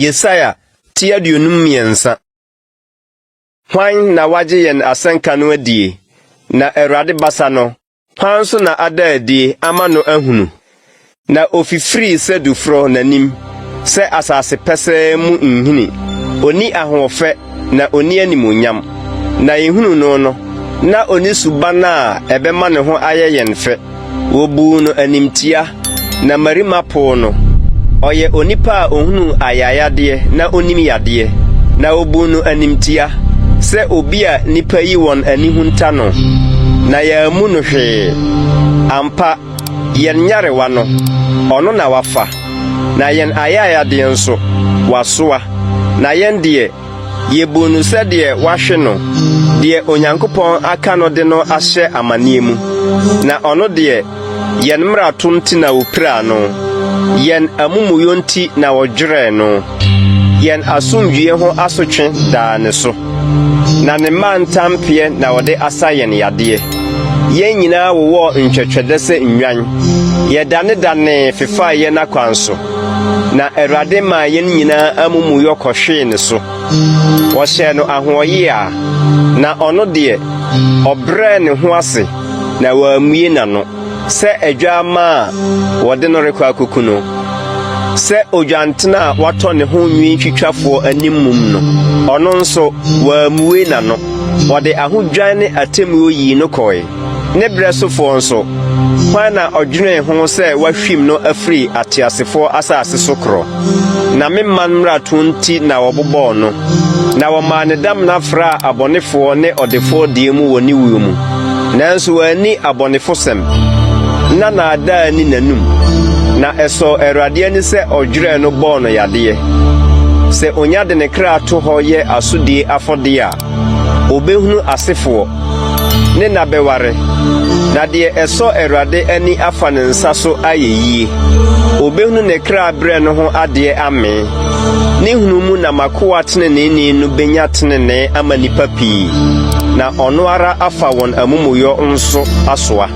Yesaia ti 53. Hwan na wagye yɛn asɛnka no adie, na Awurade basa no, hwan nso na ada adie ama no ahunu? Na ofifirii sɛ duforɔ n'anim, sɛ asase pɛsɛɛ mu nhini. Onni ahoɔfɛ na onni animuonyam. Na yehunuu no no, na onni suban a ɛbɛma ne ho ayɛ yɛn fɛ. Wobuu no animtia, na mmarima poo no. Ɔyɛ onipa a ohunuu ayayadeɛ na onim yadeɛ, na wobuu no animtia sɛ obi a nnipa yi wɔn ani hunta no, na yɛammu no hwee. Ampa, yɛn nyarewa no, ɔno na wafa, na yɛn ayayadeɛ nso, wasoa. Na yɛn deɛ, Yebuu no sɛ deɛ wɔahwe no, deɛ Onyankopɔn aka no de no ahyɛ amaneɛ mu. Na ɔno deɛ, yɛn mmarato nti na wɔpiraa no, yɛn amumuyɔ nti na wɔdwerɛɛ no. Yɛn asomdwoeɛ ho asotwe daa ne so, na ne mmaa ntampeɛ na wɔde asa yɛn yadeɛ. Yɛn nyinaa wowɔɔ ntwɛtwɛdɛ sɛ nnwan, yɛdanedanee fefaa yɛn akwan so. Na Awurade maa yɛn nyinaa amumuyɔ kɔhwee ne so. Wɔhyɛɛ no ahoɔyea, na ɔno deɛ, ɔbrɛɛ ne ho ase na wammue n'ano, sɛ adwammaa a wɔde no rekɔ akoku no. Sɛ odwantene a watɔ ne ho nwi twitwafoɔ anim mum no, ɔno nso, wammue n'ano. Wɔde ahodwan ne atemmuo yii no kɔe. Ne berɛ sofoɔ nso, hwan na ɔdwenee ho sɛ wɔahwim no afiri ateasefoɔ asase so korɔ? Na me man mmarato nti na wɔbobɔɔ no, na wɔmaa ne damena fraa abɔnefoɔ ne ɔdefoɔ deɛ mu wɔ ne wuo mu. Nanso wanni abɔnefosɛm, na nnaadaa nni n'anom. Na ɛsɔɔ Awurade ani sɛ ɔdwerɛɛ no bɔɔ no yadeɛ. Sɛ onya de ne kra to hɔ yɛ asodie afɔdeɛ a, Obehunu asefoɔ, ne nna bɛware, na deɛ ɛsɔ Awurade ani afa ne nsa so ayɛ yie. Obehunu ne kra brɛ no ho adeɛ amee. Ne hunu mu na m'akoa teneneeni no benya tenenee ama nnipa pii, na ɔno ara afa wɔn amumuyɔ nso asoa.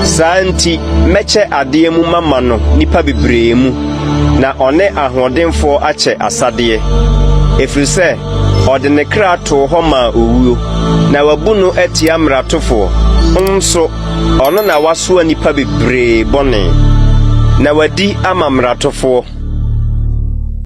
Saa nti mɛkyɛ adeɛ mu mama no nnipa bebree mu, na ɔne ahoɔdenfoɔ akyɛ asadeɛ, ɛfiri sɛ ɔde ne kra too hɔ maa owuo, na wabu no atia mmaratofoɔ, nso ɔno na wasoa nnipa bebree bɔne, na wadi ama mmaratofoɔ.